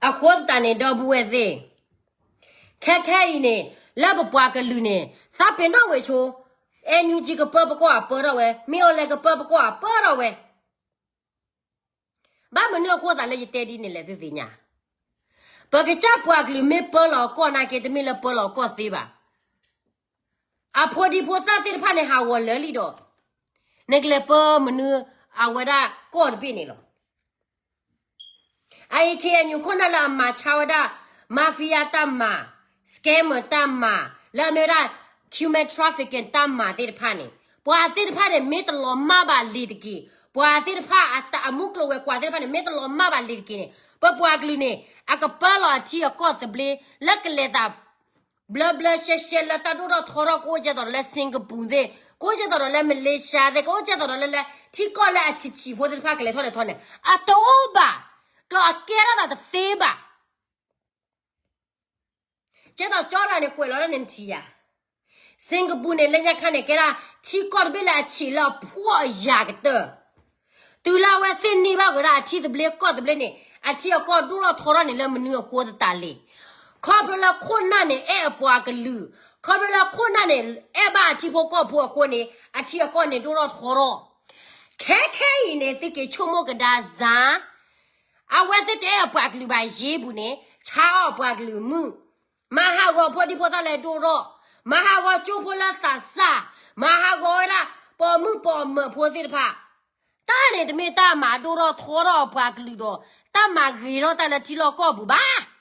အဃိသတးန့ၣ် ဒီပုၢ်ဝဲၢ်သ့ၣ်, ခဲခဲအံၤန့ၣ် လၢပပှၤကလုာ်န့ၣ် သးပ့ၤနီၣ်ဝဲဆိ, အဲၣ်ယူၣ်ကၠံ ကပၢပကီၢ်အပၢထီၣ်ဝဲ, မ့ၢ်အီၤလဲၣ်ကပၢပကီၢ်အပၢထီၣ်ဝဲ. ဘၣ်မနုၤအဃိသးလၢယတဲဒ်န့ၣ်လဲၣ် သုသ့ၣ်ညါ, ပကစၢ်ပှၤကလုာ်မ့ၢ်ပၢလီၤအကီၢ်နာ်က့ တမ့ၢ်လၢပၢလီၤအကီၢ်သ့ဘၣ်. အဖိဒံဖိသၣ်သ့ၣ်တဖၣ်န့ၣ် ဟးဂီၤလၢာ်လံဒီး နကလဲၤပၢမနုၤအဝဲဒၣ်ကီၢ်တဘ့ၣ်န့ၣ်လီၤ. အအံၤ ခ့ၣ်အဲၣ်ယူၣ် ခိၣ်နၢ်လၢအမၤဆါဝဲဒၣ် mafia တၢ်မၤ, scammer တၢ်မၤ, လၢအမ့ၢ်ဝဲဒၣ် human trafficking တၢ်မၤသ့ၣ်တဖၣ်န့ၣ် ပှၤသ့ၣ်တဖၣ်န့ၣ် မ့ၢ်တလီၤမၢ်ဘၣ်လံာ်တက့ၢ်. ပှၤသ့ၣ်တဖၣ်အတၢ်အမူကျိၤဝဲၤကွာ်သ့ၣ်တဖၣ်န့ၣ် မ့ၢ်တလီၤမၢ်ဘၣ်လံာ်တက့ၢ်န့ၣ် ပပှၤကလုာ်န့ၣ် အကပၢလီၤအထံအကီၢ်သဘျ့ လၢကလဲၤသး ဘျၢဘျၢရှဲရှဲလၢတၢ်ဒိၣ်ထီၣ်ထီထီၣ် ကအိၣ်ကဲသိးဒီးလၢ Singapore သ့ၣ်, ကအိၣ်ကဲသိးဒီးလၢ Malaysia သ့ၣ်, ကအိၣ်ကဲသိးဒီးလၢ လၢထံကီၢ်လၢအဆံးဆံးဖိသ့ၣ်တဖၣ်ကလဲၤထီၣ်လဲၤထီန့ၣ် အတအိၣ်ဘၣ်, ဒီးအကဲထီၣ်သးတသ့ဘၣ်. ကဲသိးကၠီရၤန့ၣ် ကွဲးလီၤလၢန့ၣ်နထံၣ်ယၤ, Singapore န့ၣ် လၢညါခါန့ၣ် ကဲဒၣ် ထံကီၢ်တဘ့ၣ်လၢအဆံးလၢအဖှီၣ်အယာ်ကတၢၢ် တုၤလၢအဝဲသ့ၣ်န့ၢ်ဘၣ်ဝဲဒၣ်အထံသဘျ့ကီၢ်သဘျ့န့ၣ် အထံအကီၢ်ဒိၣ်ထီၣ်ထီထီၣ်န့ၣ် လၢမနုၤအဃိသတးလဲၣ်. ခီဖျိလၢခိၣ်နၢ်န့ၣ် အဲၣ်အပှၤကလုာ်, ခီဖျိလၢခိၣ်နၢ်န့ၣ် အဲၣ်ဘၣ်အထံဖိကီၢ်ဖိအဃိန့ၣ် အထံအကီၢ်န့ၣ်ဒိၣ်ထီၣ်ထီထီၣ်. ခဲခဲအံၤန့ၣ် သုက့ၤဆိကမိၣ်ကဒါစ့ၢ် အဝဲသ့ၣ်တအဲၣ်အပှၤကလုာ်ဘၣ် ယ့ပူၤန့ၣ် ဆါအီၣ်အပှၤကလုာ်မုၢ်, မၤဟးဂီၤဖိဒံဖိသၣ်လၢဒိၣ်ထီၣ်, မၤဟးဂီၤကၠိဖိလၢသးစၢ်, မၤဟးဂီၤဝဲဒၣ် ပိာ်မုၣ်ပိာ်မၢၤဖိသ့ၣ်တဖၣ်. တၢ်န့ၣ်တမ့ၢ်တၢ်မၤဒိၣ်ထီၣ်ထီထီၣ်အပှၤကလုာ်ဒီး တၢ်မၤဂ့ၤထီၣ်တၢ်လၢထံလီၢ်ကီၢ်ပူၤဘၣ်.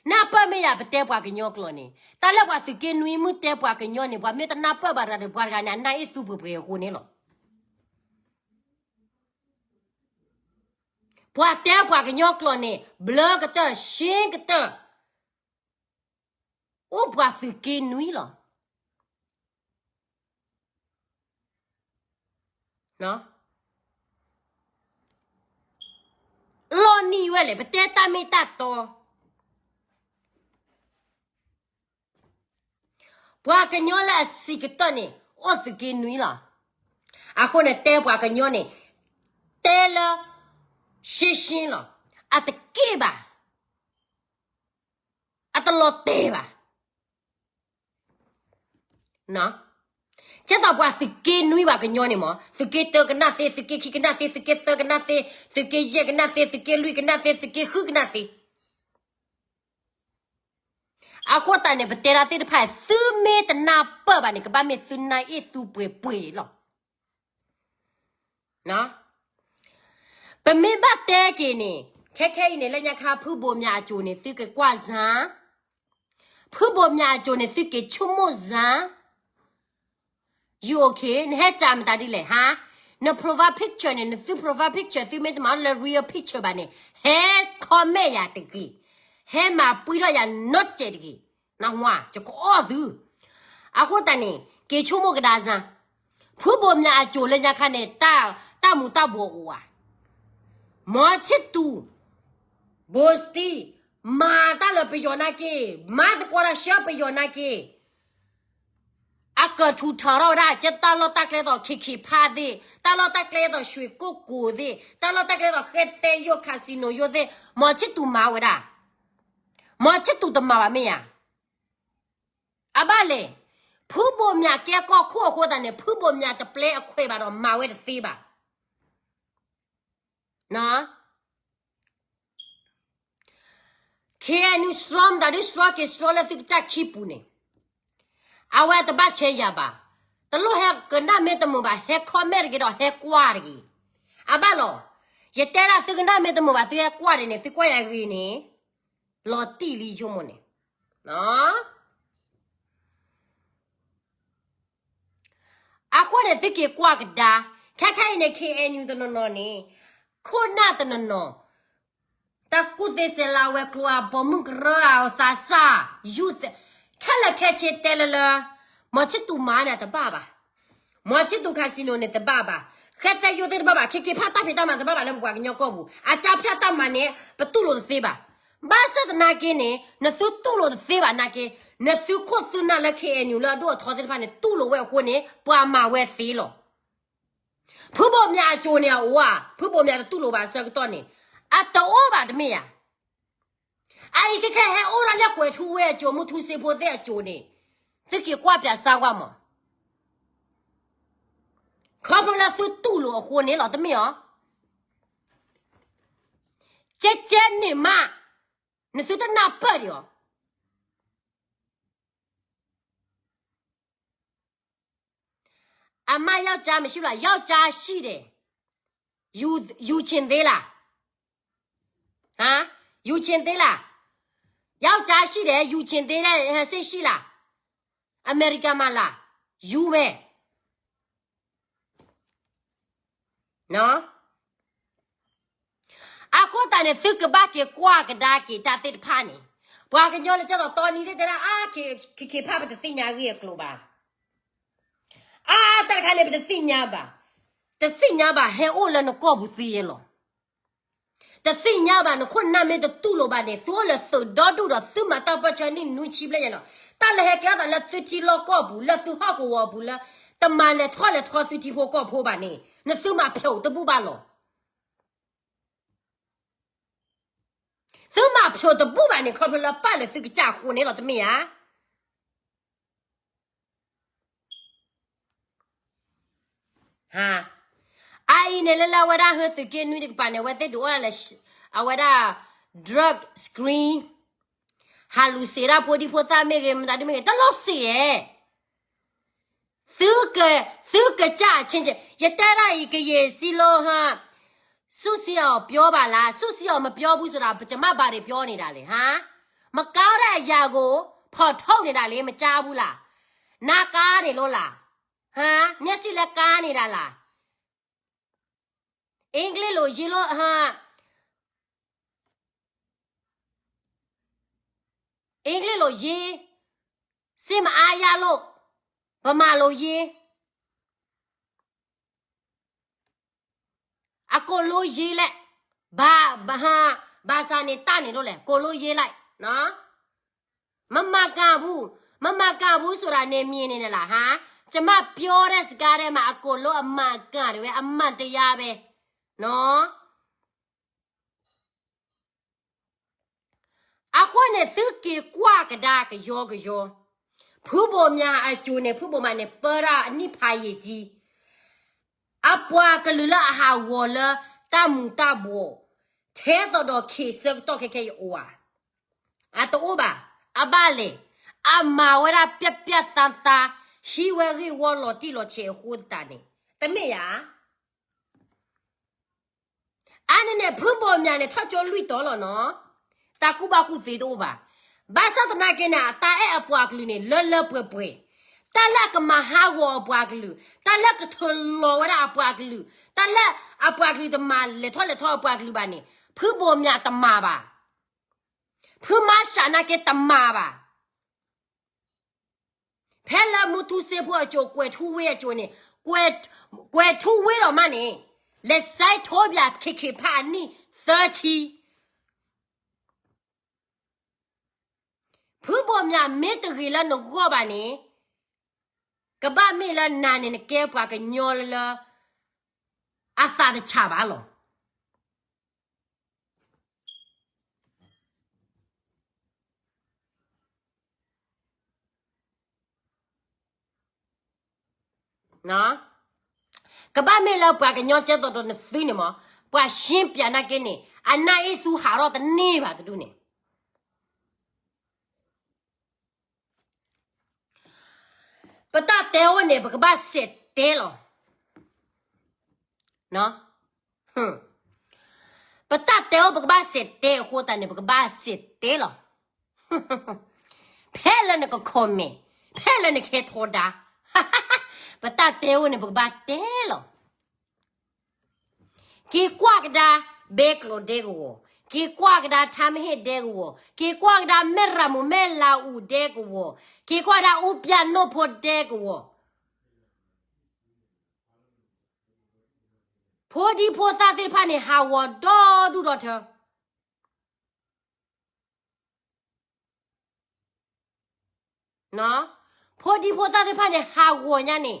နၢ်ပၢၢ်မ့ၢ်ယၤ ပတဲပှၤကညီကျိာ်န့ၣ်, တၢ်လၢပှၤသုးက့နွံမုၢ်တဲပှၤကညီန့ၣ် ပှၤမ့ၢ်တနၢ်ပၢၢ်ဘၣ်တဂၤဒီး ပှၤတဂၤန့ၣ် အနၢ်အ့ၣ်သူပှဲၤပှဲၤအဃိန့ၣ်လီၤ. ပှၤတဲပှၤကညီကျိာ်န့ၣ် ဘျၢကတၢၢ် ရှ့ကတၢၢ် အိၣ်ပှၤသုးက့နွံလီၤ. လီၤနံၤဝဲလဲၣ် ပတဲတၢ်မ့ၢ်တၢ်တီ. ပှၤကညီလၢအဆံးကတၢၢ်န့ၣ် အိၣ်သုးက့နွံလီၤ. အဃိန့ၣ် တဲပှၤကညီန့ၣ် တဲလၢ ရှင်းရှင်းလီၤ. အတက့ၢ်ဘၣ်, အတလီၤတဲာ်ဘၣ်. ကဲသိးပှၤသုးက့နွံပှၤကညီန့ၣ်မ့ၢ် သုးက့တၢကနၣ်သ့, သုးက့ခံကနၣ်သ့, သုးက့သၢကနၣ်သ့, သုးက့ယဲၢ်ကနၣ်သ့, သုးက့လွံၢ်ကနၣ်သ့, သုးက့ဃုကနၣ်သ့. အဃိသတးန့ၣ် ပတဲဒၣ်သ့ၣ်တဖၣ် သုမ့ၢ်တနၢ်ပၢၢ်ဘၣ်န့ၣ် ကဘၣ်မ့ၢ်သုနၢ်အ့ၣ်သူပှဲၤပှဲၤလီၤ. ပမ့ၢ်ဘၣ်တဲက့ၤန့ၣ် ခဲခဲအံၤန့ၣ် လၢညါခါ ဖုဘိးမြအစိၤန့ၣ် သုက့ၤကွၢ်စၢ်, ဖုဘိးမြအစိၤန့ၣ် သုက့ၤဆိကမိၣ်စၢ်. You okay? နဟဲစံးမတၤဒ်လဲၣ်ဟါ. န profile picture န့ၣ် နသု profile picture သုမ့ၢ်တမၤလၢ real picture ဘၣ်န့ၣ် ဟဲ comment ယၤတဂ့ၤ, ဟဲမၤပှံထီၣ်ယၤနီတစဲးတဂ့ၤ. နဝါ ယကအီၣ်သု. အဃိသတးန့ၣ် က့ၤဆိကမိၣ်ကဒါစၢ်, ဖုဘိးမြအစိၤလၢညါခါန့ၣ် တၢ်မူၤတၢ်ဘှီးအိၣ်ဧါ. မီၤဆံၣ်သူး ဘိးစတံ မၤတၢ်လၢပယီၤနာ်က့, မၤသကိးတၢ်ဆှၢပယီၤနာ်က့ အကထူးထီထီၣ်ဝဲဒၣ် ကဲတၢ်လီၢ်တၢ်ကျဲသိး ခ့ခ့ဖါသ့ၣ်, တၢ်လီၢ်တၢ်ကျဲသိး ရွှေကုက္ကိုသ့ၣ်, တၢ်လီၢ်တၢ်ကျဲသိး ဃဲသဲယိၣ် casino ယိၣ်သ့ၣ်, မီၤဆံၣ်သူးမၤဝဲဒၣ်. မီၤဆံၣ်သူးတမၤဘၣ်မ့ၢ်ဧါ. အဘၣ်လဲၣ်, ဖုဘိးမြကဲကီၢ်ခိၣ်အဃိသတးန့ၣ် ဖုဘိးမြတပျဲအခွဲးဘၣ်ဒီးမၤဝဲတသ့ဘၣ်. KNU strong မတၤဒု strong က့ၤ strong လၢသုကစၢ်ခံပူၤန့ၣ် အဝဲတဘၣ်ဆဲးယၤဘၣ်. တလိၣ်ဟဲကနၣ်မ့ၢ်တမုာ်ဘၣ် ဟဲ comment တဂ့ၤဒီးဟဲကွၢ်တဂ့ၤ. အဘၣ်လီၤ. ယတဲဒၣ်သုကနၣ်မ့ၢ်တမုာ်ဘၣ် သုဟဲကွၢ်တဂ့ၤန့ၣ် သုကွၢ်ယၤဂ့ၤန့ၣ် လီၤတံၢ်လံယဆိကမိၣ်န့ၣ်. အဃိန့ၣ် သုက့ၤကွၢ်ကဒါ, ခဲခဲအံၤန့ၣ် KNU တနီၤနီၤန့ၣ်, ခိၣ်နၢ်တနီၤနီၤ, တၢ်ကူၣ်သ့စဲးလၤဝဲၤကျိၤ ပိာ်မုၣ်ကရၢ သးစၢ်, youth, ခဲလၢာ်ခဲဆ့တဲလၢလၢ မီၤဆံၣ်သူးမၤန့ၣ်တဘၣ်ဘၣ်. မီၤဆံၣ်သူး casino န့ၣ်တဘၣ်ဘၣ်. ဃဲသဲယိၣ်သ့ၣ်တဘၣ်ဘၣ်. ခ့ခ့ဖါတၢ်ဖံးတၢ်မၤတဘၣ်ဘၣ်လၢပပှၤကညီကီၢ်ပူၤ. အကၢ်ဖၠၣ်တၢ်မၤန့ၣ် ပတူၢ်လိာ်တသ့ဘၣ်. ဘၣ်ဆၣ်သနာ်က့န့ၣ် နသုတူၢ်လိာ်တသ့ဘၣ်နာ်က့, နသုခိၣ်သုနၢ်လၢ KNU လၢအဒိၣ်အထီသ့ၣ်တဖၣ်န့ၣ် တူၢ်လိာ်ဝဲအဃိန့ၣ် ပှၤမၤဝဲသ့လီၤ. ဖုဘိၣ်မၠးအစိၤန့ၣ်အအိၣ်ဧါ, ဖုဘိၣ်မၠးတတူၢ်လိာ်ဘၣ်အဆၢကတီၢ်န့ၣ်, အတအိၣ်ဘၣ်တမ့ၢ်ဧါ. အအံၤခဲခဲဟဲအိၣ်ဒၣ်လၢကွဲၤထူဝ့အစိၤ မုၢ်ထူစ့ဖိသ့ၣ်အစိၤန့ၣ်, သုက့ၤကွၢ်ပၠးစၢ်ကွၢ်မး, ခီဖျိလၢသုတူၢ်လိာ်အဃိန့ၣ်လီၤ တမ့ၢ်ဧါ. ကဲကဲန့ၣ်မး, နသုတနၢ်ပၢၢ်ဒံးဧါ. အမါ ယောက်ျားမရှိဘူးလား, ယောက်ျားရှိတယ်, ယူချင်သေးလား, ဟမ်, ယူချင်သေးလား, ယောက်ျားရှိတယ်, ယူချင်သေးတဲ့စိတ်ရှိလား, အမေရိကန်မှာလား, ယူမယ်. အဃိသတးန့ၣ် သုကဘၣ်က့ၤကွၢ်ကဒါက့ၤတၢ်သ့ၣ်တဖၣ်န့ၣ်, ပှၤကညီလၢကၠီၣ်သီတီနံၤသ့ၣ်တဲဒၣ် အါ ခ့ခ့ဖး ပတသ့ၣ်ညါဂ့ၢ်အကျိၤဘၣ်. အါ တၢ်တခါန့ၣ် ပတသ့ၣ်ညါဘၣ်, တသ့ၣ်ညါဘၣ် ဟဲအိၣ်လၢနကီၢ်ပူၤသ့ယဲလီၤ. တသ့ၣ်ညါဘၣ် နခိၣ်နၢ်မ့ၢ်တတူၢ်လိာ်ဘၣ်န့ၣ် သုအိၣ်လၢသုးဒီဒူၣ်ဒီး သုမၤတၢ်ပၢၢ်ဆၢနံၣ်နွံဆံဘျဲၣ်ညါနီၤ, တၢ်လၢဟဲကဲထီၣ်သးလၢသုထံလီၢ်ကီၢ်ပူၤ လၢသုဟီၣ်ကဝီၤပူၤလၢ တမၤလဲၤထီၣ်လဲၤထီသုထံဖိကီၢ်ဖိဘၣ်န့ၣ် နသုမၤဖျိးတဘူၣ်ဘၣ်လီၤ. သုမၤဖျိးတဘူၣ်ဘၣ်န့ၣ် ခီဖျိလၢပာ်လၢသုကစၢ်အဃိန့ၣ်လီၤ တမ့ၢ်ဧါ. အအံၤန့ၣ် လၢလၢအဝဲဒၣ်ဟၢသုးက့နွံတကပၤန့ၣ် အဝဲသ့ၣ်ဒုးအိၣ်ဒၣ်လၢ အဝဲဒၣ် drug screen ဟးလူၤစ့းဒၣ်ဖိဒံဖိသၣ်မ့ၢ်ဂ့ၤ မတၤဒုမ့ၢ်ဂ့ၤ တလိၣ်စ့းဧဲ. သုကစၢ်အချင်းချင်း ယတဲဒၣ်အံၤ ကရင်စည်းလုံးဟါ စစ်စစ်အောင်ပြောပါလား, စစ်စစ်အောင်မပြောဘူးဆိုတာ ကျမဘာတွေပြောနေတာလဲ, ဟါ, မကောင်းတဲ့အရာကို ဖော်ထုတ်နေတာလေ မကြားဘူးလား, နားကါနေလို့လား, ဟါ, မျက်စိလည်းကါနေတာလား, အင်္ဂလိပ်လိုရေးလို့ ဟါ အင်္ဂလိပ်လိုရေး စစ်မအားရလို့ ဗမာလိုရေး အကုန်လုံးရေးလိုက်, ဘာ, ဘာ, ဘာသာနဲ့တတ်နေလို့လဲ, အကုန်လုံးရေးလိုက်နော်. မမှန်ကန်ဘူး, မမှန်ကန်ဘူးဆိုတာ နင်မြင်နေလား, ဟါ? ကျမပြောတဲ့စကားထဲမှာ အကုန်လုံးအမှန်အကန်တွေပဲ, အမှန်တရားပဲနော်. အဃိန့ၣ် သုက့ၤကွၢ်ကဒါကယီကယီ, ဖုဘိၣ်မၠးအစိၤန့ၣ် ဖုဘိၣ်မၠးန့ၣ် ပၢဒၣ်အနံၣ်ဖးယံာ်ကံ, အပှၤကလုာ်လၢအဟးဂီၤလၢတၢ်မူၤတၢ်ဘှီး ထဲသိးဒီးခံးဆၢကတီၢ်ခဲခဲအံၤအိၣ်ဧါ, အတအိၣ်ဘၣ်, အဘၣ်လဲၣ်, အမၤဝဲဒၣ်ပြတ်ပြတ်သားသား, ဟံးဝဲဂ့ၢ်ဝီလီၤတံၢ်လီၤဆဲးအဃိသတးန့ၣ်, တမ့ၢ်ဧါ. အါန့ၣ်န့ၣ် ဖုဘိၣ်မၠးန့ၣ် ထီၣ်ကၠိလွံၢ်တီၤလီၤနီၤ, တၢ်ကူၣ်ဘၣ်ကူၣ်သ့တအိၣ်ဘၣ်. ဘၣ်ဆၣ်သနာ်က့န့ၣ် အတၢ်အဲၣ်အပှၤကလုာ်န့ၣ် လၢလၢပှဲၤပှဲၤ, တၢ်လၢအကမၤဟးဂီၤအပှၤကလုာ်, တၢ်လၢကထုးလီၤဝဲဒၣ်အပှၤကလုာ်, တၢ်လၢအပှၤကလုာ်တမၤလဲၤထီၣ်လဲၤထီအပှၤကလုာ်ဘၣ်န့ၣ် ဖုဘိၣ်မၠးတမၤဘၣ်, ဖုမါဆှးနာ်က့တမၤဘၣ်. ဖဲလၢမူထူစ့ဖိအစိၤ ကွဲၤထူဝ့အစိၤန့ၣ်, ကွဲၤထူဝ့ဒီးမးန့ၣ်, လဲၤစဲးထိးပၠး ခ့ခ့ဖး အနံၣ်သၢဆံ, ဖုဘိၣ်မၠးမ့ၢ်တဂ့ၤလၢနဂီၢ်ဘၣ်န့ၣ်, ကဘၣ်မ့ၢ်လၢနၤန့ၣ် နကဲပှၤကညီလၢ အသးတဆးဘၣ်လီၤ. ကဘၣ်မ့ၢ်လၢပှၤကညီကဲသိးဒီးနသုန့ၣ်မး, ပှၤရှင်းပျးနာ်က့န့ၣ် အနၢ်အ့ၣ်သူဟးထီၣ်တန့ၢ်ဘၣ်တဒူၣ်န့ၣ် ပတၢ်တဲအိၣ်န့ၣ် ပကဘၣ်စဲးတဲလီၤ. ပတၢ်တဲအိၣ် ပကဘၣ်စဲးတဲအဃိသတးန့ၣ် ပကဘၣ်စဲးတဲလီၤ. ဖဲလၢနက comment, ဖဲလၢနကဟဲထီဒါ, ပတၢ်တဲအိၣ်န့ၣ် ပကဘၣ်တဲလီၤ. က့ၤကွၢ်ကဒါ ဘဲကျိၤဒဲကဝီၤ, က့ၤကွၢ်ကဒါ ထါမဟ့ၣ်ဒဲကဝီၤ, က့ၤကွၢ်ကဒါ မဲၢ်ရမိၢ်မဲၢ်လးအူဒဲကဝီၤ, က့ၤကွၢ်ကဒါ အူပျၢ်နိၣ်ဖိဒဲကဝီၤ, ဖိဒံဖိသၣ်သ့ၣ်တဖၣ်န့ၣ် ဟးဂီၤဒီဒူၣ်ဒီထၢ ဖိဒံဖိသၣ်သ့ၣ်တဖၣ်န့ၣ် ဟးဂီၤညါန့ၣ်,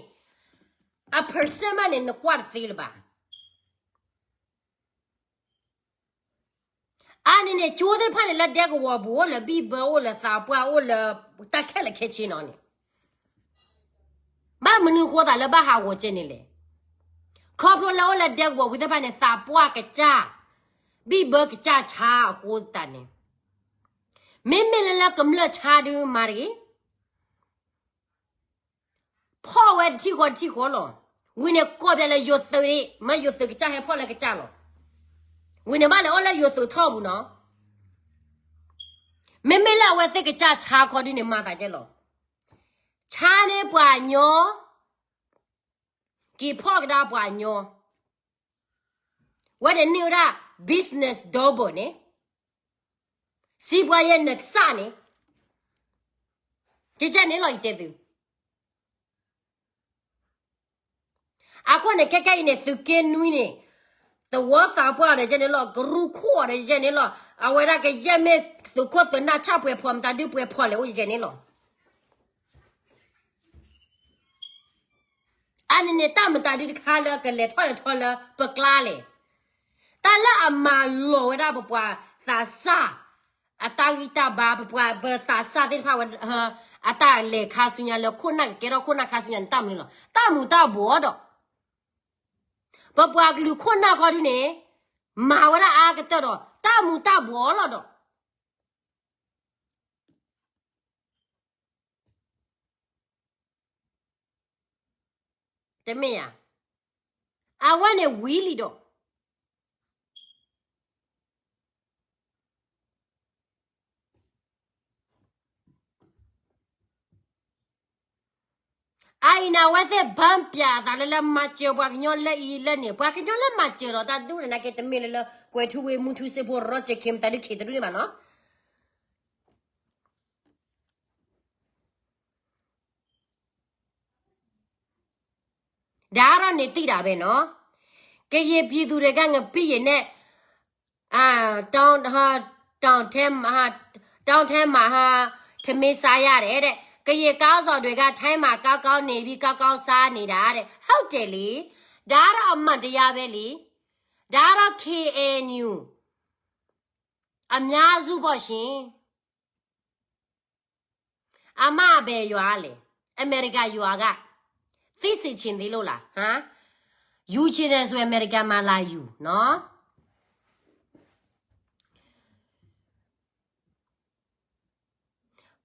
အ percent မးန့ၣ် နကွၢ်တသ့လၢၤဘၣ်. အါန့ၣ်န့ၣ် ကၠိသ့ၣ်တဖၣ်န့ၣ် လၢဒဲကဝီၤပူၤ အိၣ်လၢဘံၣ်ဘၢ အိၣ်လၢသးပှၢ် အိၣ်လၢတၢ်ခဲလၢာ်ခဲဆ့နီၤန့ၣ်, ဘၣ်မနုၤဃိသးလၢဘၣ်ဟးဂီၤကဲန့ၣ်လဲၣ်. ခီဖျိလၢအိၣ်လၢဒဲကဝီၤပူၤသ့ၣ်တဖၣ်န့ၣ် သးပှၢ်ကစၢ်, ဘံၣ်ဘၢကစၢ်ဆါအဃိသတးန့ၣ်, မ့မ့ၢ်လၢလၢကမျၢၢ်ဆါဒုးမၤတဂ့ၤ ဖီၣ်ဝဲတထံၣ်ဃီတထံၣ်ဃီလီၤ. ဝံၤန့ၣ်ကိးပျဲလၢယိၤသုး, မ့ၢ်ယိၤသုးကစၢ်ဟဲဖီၣ်လၢကစၢ်လီၤ. ဝံၤန့ၣ်ဘၣ်န့ၣ် အိၣ်လၢယိၤသုးထီၣ်ပူၤနီၤ. မ့မ့ၢ်လၢအဝဲသ့ၣ်ကစၢ်ဆါခီဒုန့ၣ် မၤသးကဲလီၤ. ဆါန့ၢ်ပှၤညီ, က့ၤဖီၣ်ကဒါပှၤညီ ဝဲန့ၣ်န့ၢ်ဝဲဒၣ် business double န့ၣ်, စံးပှၤယဲနကစၢ်န့ၣ်, ကကဲန့ၣ်လီၤ ယတဲသု. အဃိန့ၣ် ခဲကဲအံၤန့ၣ် သုးက့နွံန့ၣ်, သဝီသးပှၢ်ဒီးယဲန့ၣ်လီၤ, ကရူၢ်ခိၣ်ဒီးယဲန့ၣ်လီၤ, အဝဲဒၣ်ကယဲၢ်မ့ၢ်သုးခိၣ်သုးနၢ်ဆၣ်ပှဲၤဖီၣ်မတၤဒုပှဲၤဖီၣ်လဲၣ်အိၣ်ယဲန့ၣ်လီၤ. အါန့ၣ်န့ၣ် တၢ်မတၤဒုတခါလၢကလဲၤထီၣ်လဲၤထီလၢပကျါလဲၣ်. တၢ်လၢအမၤလီၤဝဲဒၣ်ပပှၤသးစၢ် အတၢ်ဂံၢ်တၢ်ဘါ, ပပှၤပသးစၢ်သ့ၣ်တဖၣ်ဝဲ အတၢ်လဲၤခါဆူညါလၢခိၣ်နၢ်ကကဲထီၣ်ခိၣ်နၢ်ခါဆူညါန့ၣ် တၢ်မနုၤလီၤ. တၢ်မူၤတၢ်ဘှီးဒီး ပပှၤကလုာ်ခိၣ်နၢ်ခီဒုန့ၣ် မၤဝဲဒၣ်အါကတၢၢ်ဒီး တၢ်မူၤတၢ်ဘှီးလီၤဒီး တမ့ၢ်ဧါ. အဝဲန့ၣ်ဝံၤလံဒီး အအံၤန့ၣ် အဝဲသ့ၣ်ဘၣ်ပျးအသးလၢလၢမၤစၢၤပှၤကညီလၢအံၤလၢန့ၣ်, ပှၤကညီလၢမၤစၢၤဒီးတၢ်ဒူၣ်န့ၣ် နာ်က့တမ့ၢ်လၢလၢ ကွဲၤထူဝ့ မူထူစ့ဖိ ရီကၠဲးခ့ မတၤဒုခ့တဒူၣ်န့ၣ်ဘၣ်နီၤ. ဒါကတော့ နေသိတာပဲနော်, ကရင်ပြည်သူတွေက ငပိတ်ရင်နဲ့ တောင်ထဲမှာ တောင်ထဲမှာ ထမင်းစားရတယ်တဲ့, ကရင်ခေါင်းဆောင်တွေက ထိုင်းမှာ ကောင်းကောင်းနေပြီး ကောင်းကောင်းစားနေတာတဲ့, ဟုတ်တယ်လေ, ဒါကတော့ အမှန်တရားပဲလေ, ဒါကတော့ KNU အများစုပေါ့ရှင်. အမ့ၢ်အဘယ်ရွာလဲ, အမေရိကရွာက, သိစေချင်သေးလို့လား, ဟမ်, ယူချင်တယ်ဆို အမေရိကမှာလာယူနော်.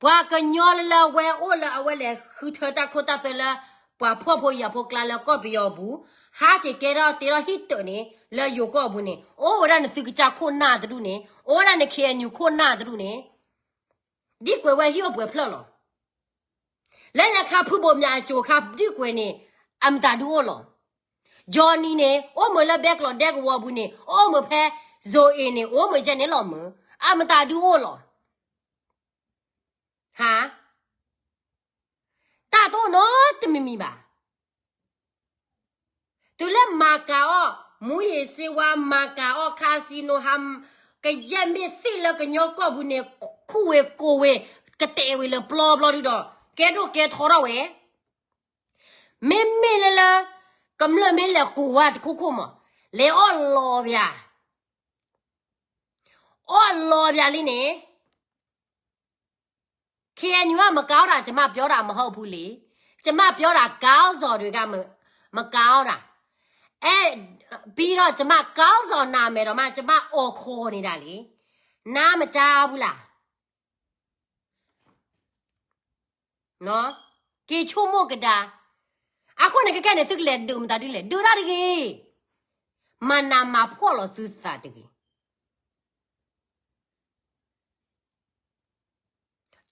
ပှၤကညီလၢအဝဲအိၣ်လၢအဝဲလဲၤဃုထၢတၢ်ခိတၢ်သွဲလၢ ပှၤဖှီၣ်ဖိယာ်ဖိကျါလၢကီၢ်ပယီၤပူၤ, ဟးက့ၤကဲထီၣ်တ့ထီၣ်ဟံၣ်တၢးန့ၣ် လၢယိၤကီၢ်ပူၤန့ၣ်, အိၣ်ဝဲဒၣ်နသုကစၢ်ခိၣ်နၢ်တဒူၣ်န့ၣ်, အိၣ်ဝဲဒၣ်န KNU ခိၣ်နၢ်တဒူၣ်န့ၣ်, ဒ်ကွဲးဝဲဟံၣ်အိၣ်ပှဲၤဖျၢၣ်လီၤ. လၢညါခါဖုဘိၣ်မၠးအစိၤခါဒ်ကွဲးန့ၣ် အမတၤဒုအိၣ်လီၤ. ကၠီနံၤန့ၣ် အိၣ်မုာ်လၢဘဲကျိးဒဲကဝီၤပူၤန့ၣ်, အိၣ်မုာ်ဖဲ ဇိၤအ့ၤန့ၣ် အိၣ်မုာ်ယဲန့ၣ်လီၤမုာ်, အမတၤဒုအိၣ်လီၤ. ဟါ, တၢ်တအိၣ်နီတမံၤမံၤဘၣ်. တုၤလၢမၤကၤအီၣ် မူယံၤစ့ဝါ, မၤကၤအီၣ် casino ဟါ, ကယဲၢ်မ့ၢ်သ့ၣ်လၢကညီကီၢ်ပူၤန့ၣ် ခူၣ်ဝဲကိးဝဲ, ကတဲာ်ဝဲလၢပျီပျီဒုဒီး ကဲဒိၣ်ကဲထီထီၣ်ဝဲ. မ့မ့ၢ်လၢလၢ ကမျၢၢ်မ့ၢ်လဲၤကိးဝဲတခိၣ်ခိၣ်မး, လဲၤအီၣ်လီၤပၠး, အီၣ်လီၤပၠးလံန့ၣ် KNU က မကောင်းတာ ကျွန်မပြောတာမဟုတ်ဘူးလေ, ကျွန်မပြောတာ ခေါင်းဆောင်တွေက မကောင်းတာ, အဲ, ပြီးတော့ ကျွန်မ ခေါင်းဆောင်နာမည်တောင်မှ ကျွန်မ အော်ခေါ်နေတာလေ, နားမကြားဘူးလား. က့ၤဆိကမိၣ်ကဒါ, အဃိန့ၣ် ခဲကဲန့ၣ် သုကလဲၤဒုးမတၤဒုလဲၣ်, ဒုးတၢ်တဂ့ၤ, မၤနးမၤဖှီၣ်လီၤသုသးတဂ့ၤ. တီ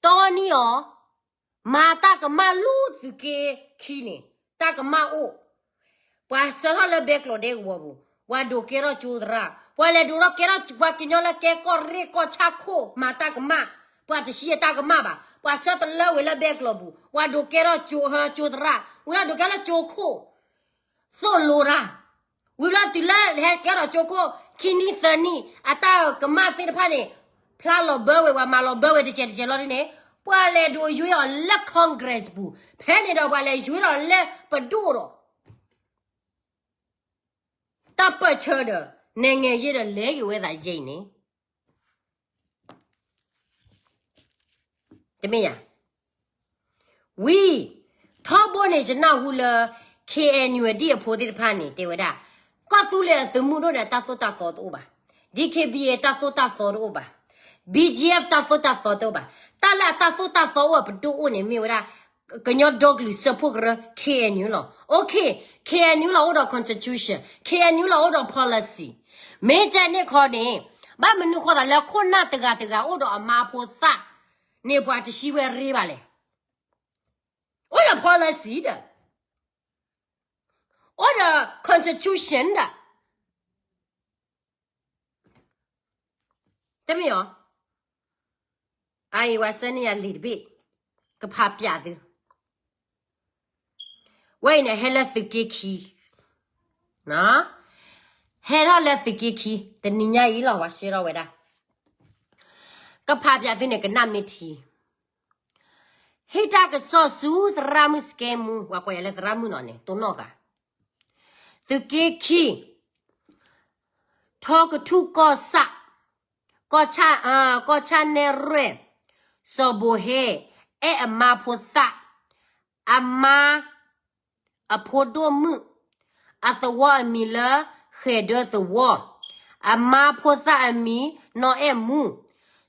နံၤအီၤ, မၤတၢ်ကမၣ်လူၤသုးက့ခံန့ၣ်, တၢ်ကမၣ်အိၣ်, ပှၤဆှၢထီၣ်လၢဘဲကျိးဒဲကဝီၤပူၤ, ပှၤဒိးကဲထီၣ်ကၠိသရၣ်, ပှၤလဲၤဒိးထီၣ်ကဲထီၣ် ပှၤကညီလၢကဲကီၢ်ရ့ၣ်ကီၢ်ဆၣ်ခိၣ် မၤတၢ်ကမၣ်, ပှၤတဟံးအတၢ်ကမၣ်ဘၣ်, ပှၤဆှၢတလၢဝဲလၢဘဲကျိးပူၤ, ပှၤဒိးကဲထီၣ်ကၠိ, ကၠိသရၣ်, ဝံၤလီၤဒိးကဲထီၣ်ကၠိခိၣ် သိၣ်လိတၢ်, ဝံၤဘျီတုၤလၢဟဲကဲထီၣ်ကၠိခိၣ် ခံနံၣ်သၢနံၣ် အတၢ်ကမၣ်သ့ၣ်တဖၣ်န့ၣ် ဖျါလီၤဘၢဝဲ ပှၤမၤလီၤဘၢဝဲတစဲးတစဲးလီၤဒ်န့ၣ်, ပှၤလဲၤဒိးယွဲအီၤလၢ Congress ပူၤ, ဖဲန့ၣ်ဒီးပှၤလဲၤယွဲဒီးလၢပဒိၣ်ဒီး ပၢၢ်ဆၢဒီး နဲၣ်ငဲၢ်ယ့ဒီး လဲၤက့ၤဝဲသးယဲအံၤန့ၣ် တမ့ၢ်ယၤ ဝံၤ ထီဘိန့ၣ် ယနၢ်ဟူလၢ K N U အဒံၣ်အဖိသ့ၣ်တဖၣ်န့ၣ် တဲဝဲဒၣ် ကီၢ်သူလ့ၤအသုးမုၢ်ဒိၣ်န့ၣ် တၢ်သိၣ်တၢ်သီတအိၣ်ဘၣ်, D K B A တၢ်သိၣ်တၢ်သီတအိၣ်ဘၣ်, B G F တၢ်သိၣ်တၢ်သီတအိၣ်ဘၣ်. တၢ်လၢအတၢ်သိၣ်တၢ်သီအိၣ်အပဒိၣ်အိၣ်န့ၣ် မ့ၢ်ဝဲဒၣ် ကညီဒီကလုာ်စၢဖှိၣ်ကရၢ K N U လီၤ. OK, K N U လီၤအိၣ်ဒီး constitution, K N U လီၤအိၣ်ဒီး policy. မ့ၢ်ကဲန့ၣ်ခီန့ၣ် ဘၣ်မနုၤဃိသးလၢခိၣ်နၢ်တဂၤတဂၤအိၣ်ဒီးအမါဖိသၣ်န့ၣ် ပှၤတဟံးဝဲရ့ဘၣ်လဲၣ်. အိၣ်ဒီး policy ဒီး အိၣ်ဒီး constitution ဒီး တမ့ၢ်အီၤ. အအံၤ ဝဲဆှၢန့ၢ်ယၤလံာ်တဘ့ၣ် ကဖးပၠးသု. ဝဲအံၤန့ၣ် ဟဲလၢသုးက့ခံ, ဟဲထီၣ်လၢသုးက့ခံ တနံၤညါအံၤလီၤ ပှၤရှဲထီၣ်ဝဲဒၣ် ကဖးပၠးသုန့ၣ် ကနၣ်မ့ၢ်ထံ ဟ့ၣ်တၢ်ကစီၣ်ဆူသရၣ်မုၣ်စကဲမူ ပှၤကိးယၤလၢသရၣ်မုၣ်နီၤန့ၣ် တိၢ်နီၣ်ဂၤ, သုးက့ခံ ထီကထူၣ်ကီၢ်ဆၣ်, ကီၢ်ဆၣ်, ကီၢ်ဆၣ်နဲၣ်ရွဲၣ်, စီၤဘိးဟဲ, အဲၣ်အမါဖိသၣ်, အမါ အဖိဒိၣ်မုၣ်, အသဝီအမံၤလၢ ဃဲၤဒၢသဝီ, အမါဖိသၣ်အမံၤ နီၢ်အဲၣ်မူ,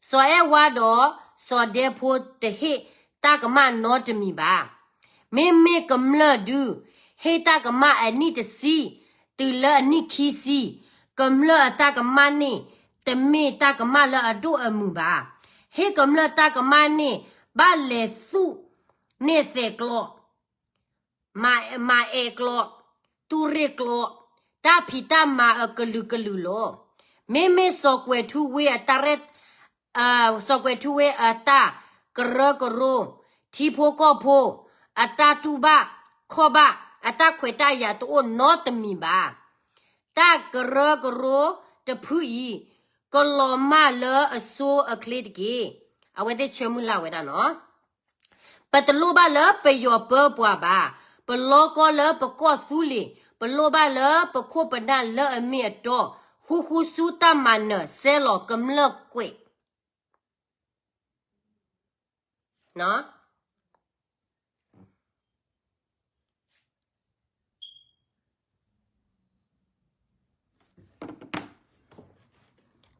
စီၤအဲၣ်ဝါဒီး စီၤဒဲဖိတဟ့ၣ်တၢ်ကမၣ်နီတမံၤဘၣ်. မ့မ့ၢ်ကမျၢၢ်ဒု ဟ့ၣ်တၢ်ကမၣ်အနံၣ်တဆံ တုၤလၢအနံၣ်ခံဆံ, ကမျၢၢ်အတၢ်ကမၣ်န့ၣ် တမ့ၢ်တၢ်ကမၣ်လၢအဒိၣ်အမုၢ်ဘၣ်. ဟ့ၣ်ကမျၢၢ်တၢ်ကမၣ်န့ၣ် ဘၣ်လဲၤသူၣ်န့ၢ်သဲးကျိး မၤ, မၤအဲၣ်ကျိး, တူၢ်ရ့ၣ်ကျိး, တၢ်ဖံးတၢ်မၤအကလုာ်ကလုာ်လီၤ. မ့မ့ၢ်စီၤကွဲၤထူဝ့အတၢ်ရဲၣ်, စီၤကွဲၤထူဝ့အတၢ်ကရၢကရိ, ထံဖိကီၢ်ဖိ, အတၢ်တူၢ်ဘၣ်ခီၣ်ဘၣ်, အတၢ်ခွဲးတၢ်ယာ်တအိၣ်နီတမံၤဘၣ်. တၢ်ကရၢကရိတဖုအံၤ ကလီၤမၢ်လၢအစိအချ့တက့ၢ်. အဝဲသ့ၣ်ဆၢမုၢ်လၢ်ဝဲဒၣ်နီၤ. ပတလိၣ်ဘၣ်လၢပယီၤပၢပှၤဘၣ်. ပလီကီလၢပကီၢ်သူလ့ၤ, ပလိၣ်ဘၣ်လၢပခိၣ်ပနၢ်လၢအမ့ၢ်အတီ, ဃူဃူဆူတၢ်မၤနၢၤ ဆဲးလီၤကမျၢၢ်ကွဲး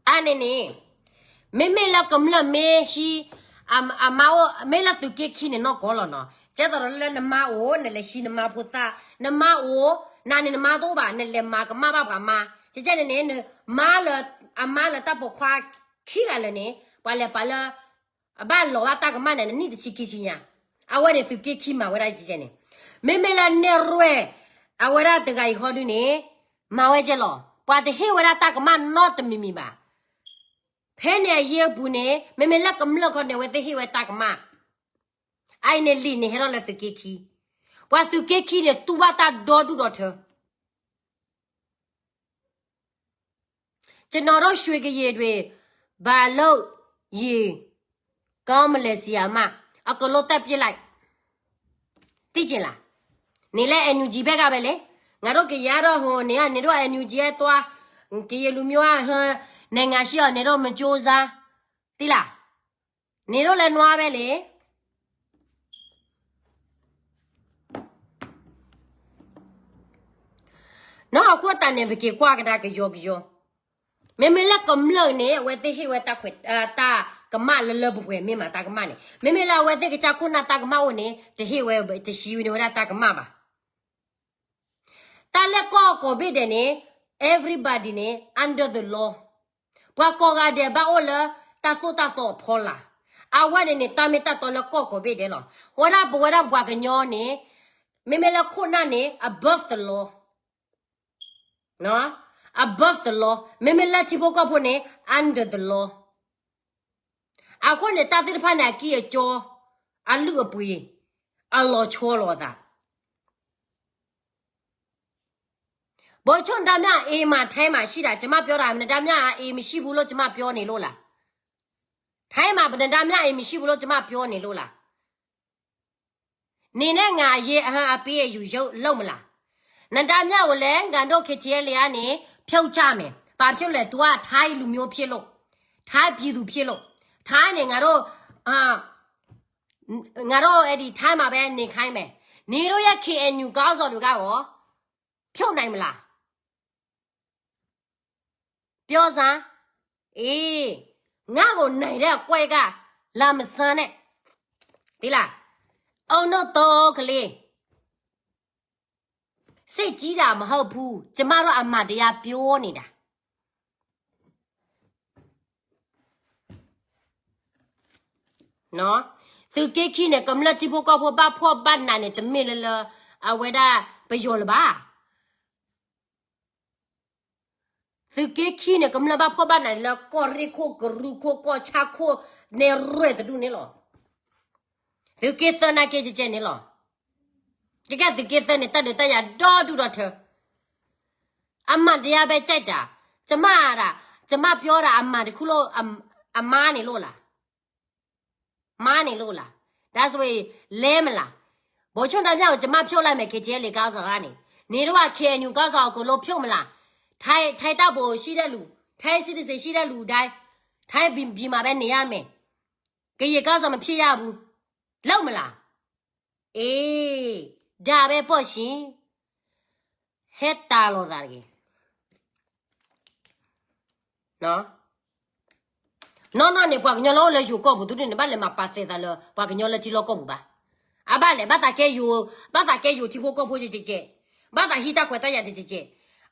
အါန့ၣ်န့ၣ်, မ့မ့ၢ်လၢကမျၢၢ်မ့ၢ်ဟံး, အမါအိၣ်, မ့ၢ်လၢသုးက့ခံန့ၣ်နီၢ်ကီၢ်လီၤနီၤ. ကဲသိးဒီးလၢနမါအိၣ် နလဲၤဟံးနမါဖိသၣ်, နမါအိၣ်, နၤန့ၣ်နမါတအိၣ်ဘၣ်, နလဲၤမၤကမၣ်ဘၣ်ပှၤမါ, ကဲန့ၣ်န့ၣ်, မါလၢ, အမါလၢတၢ်ပိာ်ခွါခံဂၤလၢာ်န့ၣ် ပှၤလဲၤပာ်လၢ အဘၣ်လီၤဘၣ်တၢ်ကမၣ်န့ၣ် နနံၣ်တဆံခံဆံညါ, အဝဲန့ၣ်သုးက့ခံမၤဝဲဒၣ်ကဲန့ၣ်, မ့မ့ၢ်လၢနဲၣ်ရွဲၣ်, အဝဲဒၣ်တဂၤအံၤဃီဒုန့ၣ်, မၤဝဲကဲလီၤ, ပှၤတဟ့ၣ်ဝဲဒၣ်တၢ်ကမၣ်နီတမံၤမံၤဘၣ်. ဖဲန့ၣ်အယ့ၢ်အပူၤန့ၣ် မ့မ့ၢ်လၢကမျၢၢ်ခီန့ၣ် အဝဲသ့ၣ်ဟ့ၣ်ဝဲတၢ်ကမၣ်, အအံၤန့ၣ်လံာ်န့ၣ်ဟဲထီၣ်လၢသုးက့ခံ, ပှၤသုးက့ခံန့ၣ် တူၢ်ဘၣ်တၢ်ဒီဒူၣ်ဒီထၢ ကျွန်တော်တို့ ရွှေကရည်တွေ ဘဏ်လုပ်ရင် ကောင်းမလဲ ဆရာမ အကုန်လုံး သတ်ပစ်လိုက် သိချင်လား နေလည်း NUG ဘက်ကပဲလေ ငါတို့ကရတော့ဟိုနေကနေတော့ NUG ကသွား ကရင်လူမျိုးကဟိုနိုင်ငံရှိအောင်နေတော့မကြိုးစား သိလား နေတော့လည်းနွားပဲလေ နီၢ်အဃိသတးန့ၣ် ပက့ၤကွၢ်ကဒါကယီကယီ မ့မ့ၢ်လၢကမျၢၢ်န့ၣ် အဝဲသ့ၣ်ဟ့ၣ်ဝဲတၢ်ခွဲး တၢ်ကမၣ်လၢလၢပှဲၤပှဲၤ မ့ၢ်မးတၢ်ကမၣ်န့ၣ် မ့မ့ၢ်လၢအဝဲသ့ၣ်ကစၢ်ခိၣ်နၢ်တၢ်ကမၣ်အိၣ်န့ၣ် တဟ့ၣ်ဝဲ တဟံးန့ၢ်ဝဲဒၣ်တၢ်ကမၣ်ဘၣ် တၢ်လၢကီၢ်ကိးဘ့ၣ်ဒဲးန့ၣ် everybody န့ၣ် under the law ပှၤကိးဂၤဒဲးဘၣ်အိၣ်လၢတၢ်သိၣ်တၢ်သီအဖီလာ် အဝဲန့ၣ်န့ၣ် တၢ်မ့ၢ်တၢ်တီလၢကီၢ်ကိးဘ့ၣ်ဒဲးလီၤ ဝဲဒၣ်ပဝဲဒၣ်ပှၤကညီန့ၣ် မ့မ့ၢ်လၢခိၣ်နၢ်န့ၣ် above the law, above the law မ့မ့ၢ်လၢထံဖိကီၢ်ဖိန့ၣ် under the law အဃိန့ၣ် တၢ်သ့ၣ်တဖၣ်န့ၣ် အကံၢ်အစီ အလုၢ်အပှ့ၤ အလီၤဆီလိာ်အသး ဗိုလ်ချုပ် နဒါမြအ့မးထဲမှာရှိတာ ကျွန်မပြောတာ နဒါမြအ့မရှိဘူးလို့ ကျွန်မပြောနေလို့လား ထဲမှာ နဒါမြအ့မရှိဘူးလို့ ကျွန်မပြောနေလို့လား နေနဲ့ငါအရေးအဟမ်းအပေးအယူရုပ်လုပ်မလား နဒါမြကိုလည်း ငါတို့ KTLA ကနေ ဖြုတ်ချမယ်။ ဘာဖြစ်လို့လဲ။ သူက ထိုင်းလူမျိုးဖြစ်လို့။ ထိုင်းပြည်သူဖြစ်လို့။ ထိုင်းနဲ့ ငါတို့ အာ ငါတို့ အဲ့ဒီ ထိုင်းမှာပဲ နေခိုင်းမယ်။ နင်တို့ရဲ့ KNU ခေါင်းဆောင်တွေကရော ဖြုတ်နိုင်မလား။ ပြောစမ်း။ အေး ငါ့ကိုနိုင်တဲ့ကွက်က လာမစမ်းနဲ့။ သိလား။ အုံနောက်တော့ကလေး စိတ်ကြီးတာမဟုတ်ဘူး။ ကျမတို့အမှန်တရားပြောနေတာနော်။ သုးက့ခံန့ၣ် ကမျၢၢ်ထံဖိကီၢ်ဖိ ဘၣ်ဖှီၣ်ဘၣ်နးန့ၣ် တမ့ၢ်လၢလၢ အဝဲဒၣ်ပယီၤလၢၤဘၣ်. သုးက့ခံန့ၣ် ကမျၢၢ်ဘၣ်ဖှီၣ်ဘၣ်နးန့ၣ် လၢကီၢ်ရ့ၣ်ခိၣ် ကရူၢ်ခိၣ် ကီၢ်ဆၣ်ခိၣ်န့ၣ် ရဲၣ်တဒူၣ်န့ၣ်လီၤ. သုးက့သၢနာ်က့ ကကဲန့ၣ်လီၤ. ကကဲသုးက့သၢန့ၣ် တၢ်ဒုးတၢ်ယၤဒီဒူၣ်ဒီထၢ အမှန်တရားပဲကြိုက်တာ။ ကျမတာ ကျမပြောတာ အမှန်တစ်ခုလို့ အ အမှားနေလို့လား။ မှားနေလို့လား။ ဒါဆိုရင် လဲမလား။ ဗိုလ်ချုပ်အောင်ဆန်းကို ကျမဖြုတ်လိုက်မယ် KTLA ခေါင်းဆောင်ကနေ။ နင်တို့က KNU ခေါင်းဆောင်ကို ဖြုတ်မလား။ ထိုင်း ထိုင်းတပ်ကို ရှိတဲ့လူ ထိုင်း citizen ရှိတဲ့လူတိုင်း ထိုင်းပြည်မှာပဲ နေရမယ်။ ကရင်ခေါင်းဆောင် မဖြစ်ရဘူး။ လုပ်မလား။ အေး ဒါပဲပေါ့ရှင်။ ဟဲတၢ်လီၤသးတဂ့ၤ နီၢ်နီၢ်န့ၣ် ပှၤကညီလၢအိၣ်လၢယိၤကီၢ်ပူၤ သုဒုန့ၣ် ဘၣ်လဲၤမၤပာ်သဲးသးလၢ ပှၤကညီလၢထံလီၢ်ကီၢ်ပူၤဘၣ်. အဘၣ်လဲၣ် ဘၣ်သးကဲယိၤ ဘၣ်သးကဲယိၤထံဖိကီၢ်ဖိကဲကဲ, ဘၣ်သးဟံးတၢ်ခွဲးတၢ်ယာ်ကဲကဲ.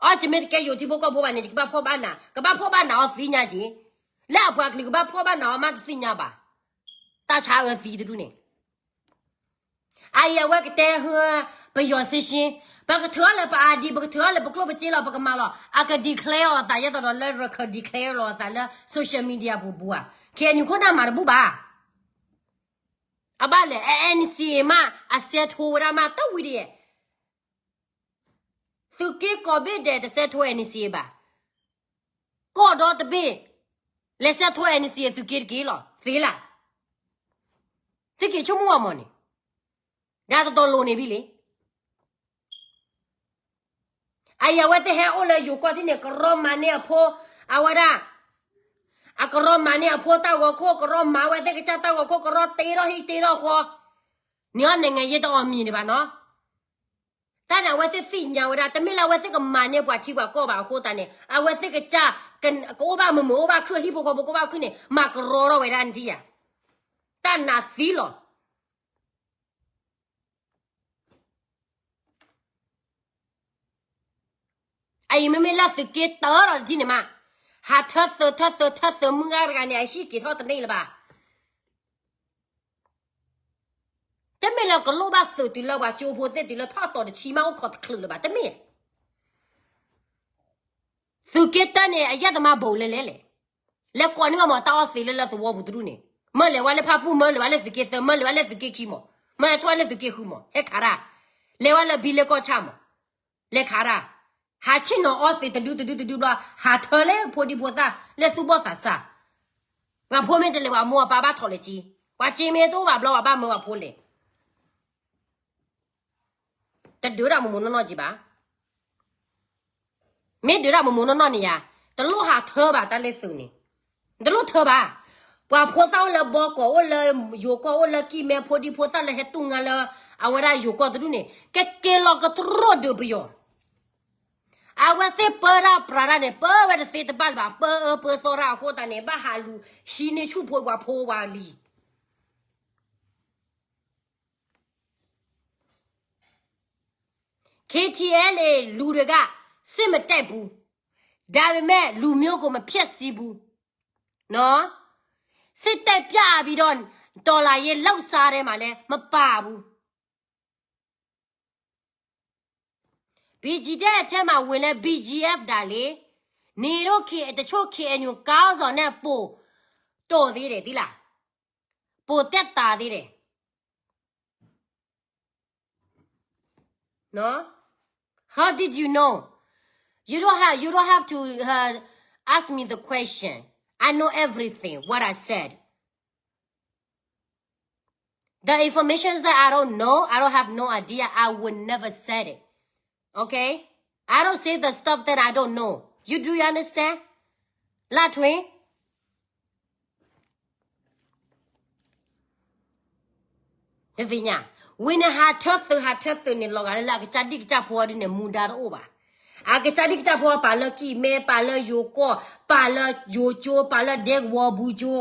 အီ ယမ့ၢ်တကဲယိၤထံဖိကီၢ်ဖိဘၣ်န့ၣ် ယကဘၣ်ဖှီၣ်ဘၣ်နး, ကဘၣ်ဖှီၣ်ဘၣ်နးအီၤသ့ၣ်ညါက့ၤ. လၢအပှၤကလုာ်ကဘၣ်ဖှီၣ်ဘၣ်နးအီၤမးတသ့ၣ်ညါဘၣ်. တၢ်ဆါအၢသံတဒုန့ၣ် အအံၤအဝဲကတဲဟၢ ပယီၤစ့ရှင်း, ပကထုးအီၤလၢပအါဒံ, ပကထုးအီၤလၢပကျိၣ်ပစ့လီၤ, ပကမၤလီၤ, အက declare အီၤအသး ယဲသိးဒီးလၢရခၢၣ် declare လီၤအသးလၢ social media ပူၤပူၤဧါ. KNU ခိၣ်နၢ်မၤတဘူၣ်ဘၣ်. အဘၣ်လဲၣ် NCA မး အစဲးထိဝဲဒၣ်မး တဝံၤဒ်ယဲၢ် သုးက့ကိးဘ့ၣ်ဒဲး တစဲးထိ NCA ဘၣ်. ကီၢ်ဒီတဘ့ၣ် လဲၤစဲးထိ NCA သုးက့တက့ၢ်လီၤ. သ့လၢ် သုးက့ဆိကမိၣ်အမီၢ်န့ၣ် ဒါတတီၤလိၤန့ၣ်ဘၣ်လံ. အအံၤအဝဲသ့ၣ်ဟဲအိၣ်လၢယိၤကီၢ်ထံန့ၣ် ကရီမၤန့ၢ်အဖိ အဝဲဒၣ် အကရီမၤန့ၢ်အဖိတၢ်ဂီၤခိၣ်, ကရီမၤဝဲသ့ၣ်ကစၢ်တၢ်ဂီၤခိၣ်, ကရီတ့ထီၣ်ဟံၣ်တ့ထီၣ်ဃီ, န့ၣ်အီၤ နိုင်ငံရေး တအီၣ်မံၤဒံးဘၣ်နီၤ. တၢ်န့ၣ် အဝဲသ့ၣ်သ့ၣ်ညါဝဲဒၣ် တမ့ၢ်လၢအဝဲသ့ၣ်ကမၤန့ၢ်ပှၤထံပှၤကီၢ်ဘၣ်အဃိသတးန့ၣ် အဝဲသ့ၣ်ကစၢ် ကအိၣ်ဘၣ်မုာ်မုာ် အိၣ်ဘၣ်ခုၣ် ဟံၣ်ဖိဃီဖိကအိၣ်ဘၣ်ခုၣ်န့ၣ် မၤကရီထီၣ်ဝဲဒၣ်ဒ်ဧါ. တၢ်နးသံလီၤ. အအံၤမ့မ့ၢ်လၢသုးက့တၢ်ဒီးတထံၣ်န့ၣ်မး ဟးထၢသုးထၢသုးထၢသုးမုၢ်ဂၤတဂၤန့ၣ် အဟံၣ်က့ၤထီၣ်တန့ၢ်လၢၤဘၣ်. တမ့ၢ်လၢကလိၣ်ဘၣ်သုးတုၤလၢပှၤကၠိဖိသ့ၣ်တုၤလၢထီၣ်တီၤတဆံမးအိၣ်ခိးတချုးလၢၤဘၣ် တမ့ၢ်. သုးက့တၢန့ၣ် အယၢ်တမၤဘိးလဲၣ်လဲၣ်လဲၣ်. လဲၤကိးန့ၢ်ဘၣ်မးတၢ်အီၣ်သံးလၢလၢသဝီပူၤတဒူၣ်န့ၣ် မၢလဲၤဝဲလၢဖၣ်ပူၣ် မၢလဲၤဝဲလၢသုးက့သၢ မၢလဲၤဝဲလၢသုးက့ခံမး မၢလဲၤထီၣ်ဝဲလၢသုးက့ဃုမး ဟဲခးတၢ် လဲၤဝဲလၢဘံလၢကီၢ်ဆၣ်မး လဲၤခးတၢ် ဟးဆ့ၣ်နီၤအီၣ်သံးတဒုတဒုတဒုဘျီ ဟးထၢလၢဖိဒံဖိသၣ်လၢသူၣ်ဘီၣ်သးစၢ် ပှၤဖိမ့ၢ်တလဲၤ ပှၤမိၢ်ပၢ်ဘၣ်ထီၣ်လဲၤက့ၤ ပှၤက့ၤမ့ၢ်တအိၣ်ဘၣ်ဘျီ ပှၤဘၣ်မၢပှၤဖိလဲၤ တဒုးတၢ်မိၢ်မိၢ်နီၢ်နီၢ်က့ၤဘၣ်. မ့ၢ်ဒုးတၢ်မိၢ်မိၢ်နီၢ်နီၢ်န့ၣ်ယါ တလိၣ်ဟးထၢဘၣ်တၢ်လၢသုးန့ၣ် တလိၣ်ထၢဘၣ်. ပှၤဖိသၣ်အိၣ်လၢဘီကီၢ် အိၣ်လၢယိၤကီၢ် အိၣ်လၢကံၢ်မဲ ဖိဒံဖိသၣ်လၢဟဲတူၢ်ငါလၢ အဝဲဒၣ်ယိၤကီၢ်တဒူၣ်န့ၣ် ကက့ၤလီၤကတြီၢ်ဒုးပယီၤ အဝဲသ့ၣ်ပၢတၢ်ပြးတၢ်န့ၣ် ပၢဝဲတသ့တဘၣ်လၢၤဘၣ် ပၢအၢပၢသီတၢ်အဃိသတးန့ၣ် ဘၣ်ဟးလူၤ ဟံးန့ၢ်ဆူၣ်ဖိပှၤဖိဝဲလံ KTLA လူတွေက စစ်မတိုက်ဘူး. ဒါပေမဲ့ လူမျိုးကို မဖျက်ဆီးဘူးနော်. စစ်တပ်ပြပြီးတော့ တော်လှန်ရေးလှုပ်ရှားထဲမှာလည်း မပါဘူး. BGF ထဲမှာဝင်လဲ BGF ဒါလေ. နေတို့ K တချို့ KNU ခေါင်းဆောင်နဲ့ ပိုတိုသေးတယ် သိလား. ပိုသက်သာသေးတယ်. No? How did you know? You don't have, you don't have to uh, ask me the question. I know everything, what I said. The information that I don't know, I don't have no idea, I would never said it. Okay? I don't say the stuff that I don't know. You do you understand? လၢထွေ တသ့ၣ်ညါ, ဝံၤန့ၣ် ဟးထၢသုး ဟးထၢသုးန့ၣ် လီၤဂာ်လၢ လၢအကစၢ်ဒံၣ်ကစၢ်ဖိအီၤဒုန့ၣ် မူဒါတအိၣ်ဘၣ်. အကစၢ်ဒံၣ်ကစၢ်ဖိအီၤ ပာ်လၢကံၢ်မဲ, ပာ်လၢယိၤကီၢ်, ပာ်လၢယိၤကၠိ, ပာ်လၢဒဲကဝီၤဘူးကၠိ,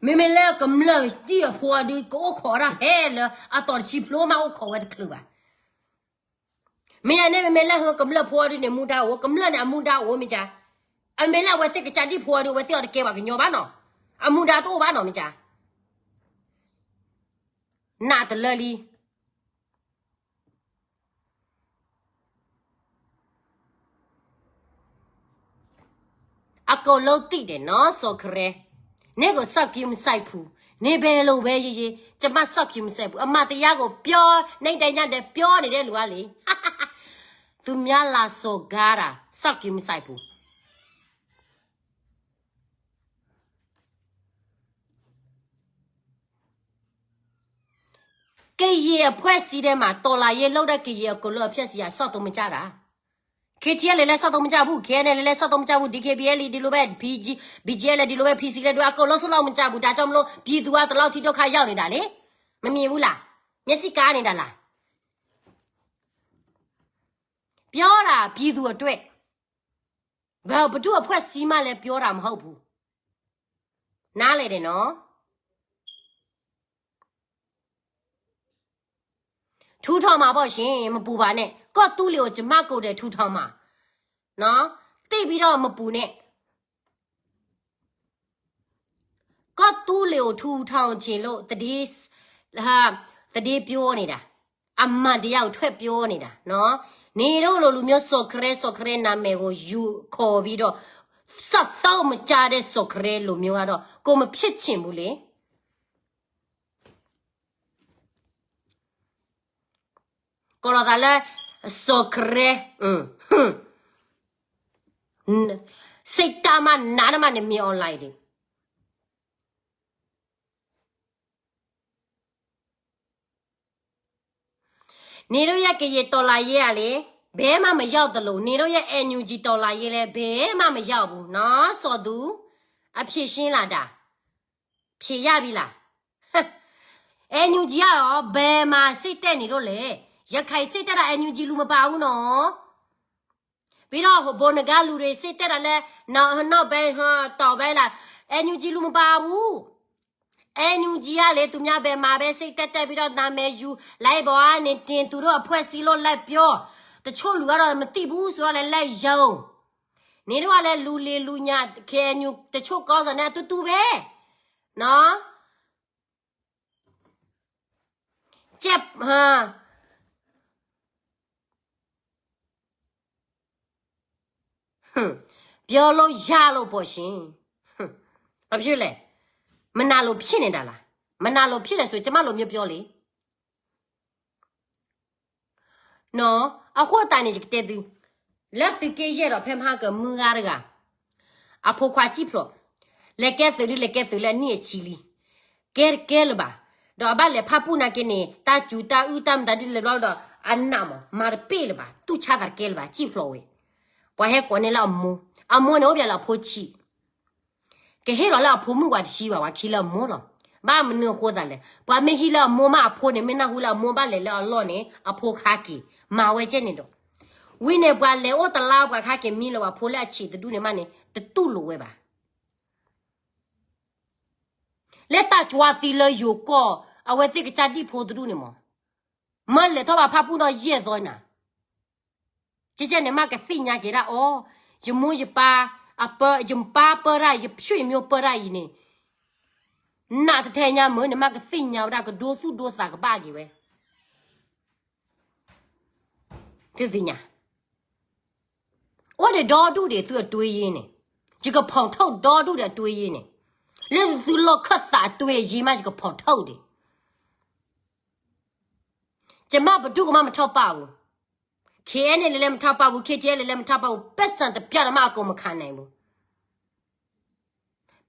မ့မ့ၢ်လၢကမျၢၢ်တံၢ်အဖိအီၤဒု ကအိၣ်ခိးဝဲဒၣ်ဖဲလၢ အတီၤတဆံဖျိမး အိၣ်ခိးဝဲတချုးဘၣ်. မ့ၢ်ယၤန့ၣ် မ့မ့ၢ်လၢဟၢကမျၢၢ်ဖိအီၤဒုန့ၣ် မူဒါအိၣ်, ကမျၢၢ်န့ၣ် အမူဒါအိၣ်မ့ၢ်ကါ, အမ့ၢ်လၢအဝဲသ့ၣ်ကစၢ်ဒံၣ်ဖိအီၤဒု အဝဲသ့ၣ်အီၤတကဲပှၤကညီဘၣ်နီၤ, အမူဒါတအိၣ်ဘၣ်နီၤ မ့ၢ်ကါ, နးတလၢလံ. အကိးလိသံၣ်ဒဲးနီၤ စီၤခရဲ, န့ၣ်က စီၣ်ကံမုၢ်ဆံးဖူ, န့ၣ်ဘဲလိာ်ဝဲယံၤယံၤ, ကမၣ်စီၣ်ကံမုၢ်ဆံးဖူ, အမၤတယါကီး ပျီန့ၣ်ဒဲးညါဒဲး ပျီန့ၣ်ဒဲးလူၤအါလံ. သုမၠါလၤစီၤဂၤတၢ် စီၣ်ကံမုၢ်ဆံးဖူ ကယံာ်အဖှဲးစံးဒဲးမး တော်လှန်ရေးလုပ်တဲ့ ကရင်အကိုလို့ အဖျက်စီရ စောင့်သုံးမကြတာ. ခ့ထံလၢ လၢ စောင့်သုံးမကြဘူး, ခဲန့ၣ် လၢ လၢ စောင့်သုံးမကြဘူး, ဒီး ခ့ဘံအဲလ် ဒီး လၢ ဘံကၠဲလၢ ဒီး လၢ ဖံစံလၢ ဒီး အကိုလို့ စောင့်မကြဘူး, ဒါကြောင့်မလို့ ပြည်သူက ဒီလောက်ထိ ဒုက္ခရောက်နေတာလေ. မမြင်ဘူးလား,မျက်စိကန်းနေတာလား. ပြောတာ ပြည်သူအတွက်, ဘယ်သူ့အဖွဲ့အစည်းမှလည်း ပြောတာမဟုတ်ဘူး, နားလည်တယ်နော်. ထူထောင်မှာပေါ့ရှင်, မပူပါနဲ့, ကော့တူးလေကို ကျမကိုယ်တိုင် ထူထောင်မှာနော်, သိပ်ပြီးတော့ မပူနဲ့. ကော့တူးလေကို ထူထောင်ချင်လို့ သတင်း, ဟာ, သတင်းပြောနေတာ, အမှန်တရားကို ထွက်ပြောနေတာနော်. နေတို့လိုလူမျိုး စော်ကရဲ စော်ကရဲ နာမည်ကို ယူခေါ်ပြီးတော့ စောင့်သုံးမကြတဲ့ စော်ကရဲ လူမျိုးကတော့ ကိုမဖြစ်ချင်ဘူးလေ. ကိးလီၤသးလၢ စီၤခရဲ, စိတ်ဓာတ်မှ နားမှ နမင်းအောင်လှိုင်ဒီး နေတို့ရဲ့ ကရင်တော်လှန်ရေးကလည်း ဘယ်မှမရောက်သလို နေတို့ရဲ့ NUG တော်လှန်ရေးလည်း ဘယ်မှမရောက်ဘူးနော်, စော်သူ, အဖြေရှင်းလာတာ, ဖြေရပြီလား. NUG ကတော့ ဘယ်မှာ စိတ်တက်နေလို့လဲ. ရခိုင်စိတ်တက်တာ NUG လူမပါဘူးနော်. ပြီးတော့ ဟို ဘိုနဂါလူတွေ စိတ်တက်တာလည်း နောက် နောက်ပိုင်း ဟို တောင်ပိုင်းလာ NUG လူမပါဘူး. NUG ကလေ သူများဘယ်မှာပဲ စိတ်တက်တက်ပြီးတော့ နာမည်ယူ လိုက်ပေါ်ကနေတင် သူတို့အဖွဲ့အစည်းလို့ လိုက်ပြော, တချို့လူကတော့ မသိဘူးဆိုတော့လည်း လိုက်ယုံ. နေတို့ကလည်း လူလီၤလူညါ KNU တချို့ခေါင်းဆောင်နဲ့ အတူတူပဲနော်. ကြက်, ဟာ, ဟွန်း, ပြောလို့ရလို့ပေါ့ရှင်. ဟွန်း, ဘာဖြစ်လဲ. မနာလို့ဖြစ်နေတာလား. မနာလို့ဖြစ်တယ်ဆိုရင် ကျမလိုမျိုးပြောလေ. နော်, အဃိသတးန့ၣ် ယကတဲသု, လၢသုးက့ယဲၢ်ဒီး ဖဲမဟါက မုၢ်ဂၤတဂၤ အဖိခွါစံၣ်ဖျိး, လဲၤကဲသုးဒု လဲၤကဲသုးလၢအနံၣ်အဆံလံ, ကဲတကဲလၢၤဘၣ်, ဒီးအဘၣ်လဲၤဖးပူၣ်နာ်က့န့ၣ် တၢ်စူၤတၢ်အုၣ် တၢ်မတၤဒ်လဲၣ်ဘျီဒီး အနးမး မၤတပ့ၢ်လၢၤဘၣ်, တူၢ်ဆါသးတကဲလၢၤဘၣ်, စံၣ်ဖျိးဝဲ, ပှၤဟဲကိးန့ၢ်လၢအမိၢ်, အမိၢ်န့ၣ်အိၣ်ဘၣ်လၢအဖိဆံး ကဟ့ၣ်လီၤလၢအဖိမုၣ်ပှၤတဆံဘၣ်, ပှၤခံလၢအမိၢ်လီၤ. ဘၣ်မနုၤအဃိသးလဲၣ်, ပှၤမ့ၢ်ဟံးလၢအမိၢ်မးအဖိန့ၣ် မ့ၢ်နၢ်ဟူလၢအမိၢ်ဘၣ်လဲၤလၢအလီၢ်န့ၣ် အဖိခါက့ၤ, မၤဝဲကဲန့ၣ်ဒီး, ဝံၤန့ၣ် ပှၤလဲၤအိၣ်တလါပှၤခါက့ၤ မံလီၤပှၤဖိလၢအဆံးတဒူၣ်န့ၣ်မးန့ၣ် တတူၢ်လိာ်ဝဲဘၣ်. လၢတၢ်ကွၢ်သံလၢယိၤကီၢ် အဝဲသ့ၣ်ကစၢ်ဒံၣ်ဖိတဒူၣ်န့ၣ်မး, မၢလဲၤထီၣ်ဘၣ်ဖးပူၣ်ဒီးယဲၢ်သီနၤ ကဲကဲန့ၣ်မးကသ့ၣ်ညါက့ၤဒၣ်အီၤ, ယမိၢ်ယပၢ်, အပၢ, ယပၢ်ပၢတၢ်အံၤ, ယဆွေမျိုးပၢတၢ်အံၤန့ၣ်, နးတထဲညါမ့ၢ်န့ၣ်မးကသ့ၣ်ညါဝဲဒၣ် ကဒိသူၣ်ဒိသးကဘၣ်က့ၤဝဲ, သုသ့ၣ်ညါ, အိၣ်ဒီးဒီဒူၣ်ဒံးသုအတွေးရေးန့ၣ်, ယကဖော်ထုတ်ဒီဒူၣ်ဒံးအတွေးရေးန့ၣ်, လၢသုလီၢ်ခၢၣ်သးအတွေးရေးမး ယကဖော်ထုတ်ဒံး ကျမဘယ်သူ့ကိုမှ မထောက်ပံ့ဘူး. KNLA လည်း မထောက်ပံ့ဘူး, KTLA လည်း မထောက်ပံ့ဘူး, ပိုက်ဆံတစ်ပြားတောင်မှ အကုန်မခံနိုင်ဘူး.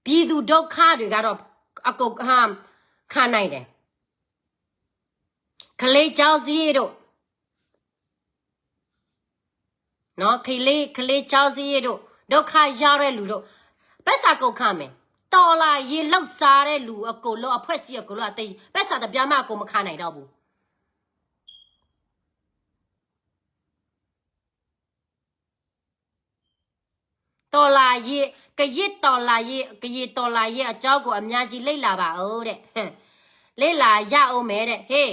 ပြည်သူဒုက္ခတွေကတော့ အကုန် ဟမ်, ခံနိုင်တယ်. ကလေးကျောင်းစရိတ်တို့, နော်, ကလေး, ကလေးကျောင်းစာရေးတို့, ဒုက္ခရောက်တဲ့လူတို့, ပိုက်ဆံကုန်ခံမယ်. တော်လှန်ရေးလုပ်စားတဲ့လူအကုန်လုံး, အဖွဲ့အစည်းအကုန်လုံး, ပိုက်ဆံတစ်ပြားမှအကုန်မခံနိုင်တော့ဘူး. တော်လှန်ရေး, ကရင်တော်လှန်ရေး, ကရင်တော်လှန်ရေးအကြောင်းကို အများကြီးလေ့လာပါဦးတဲ့. လေ့လာရအောင်မယ်တဲ့. ဟေ့,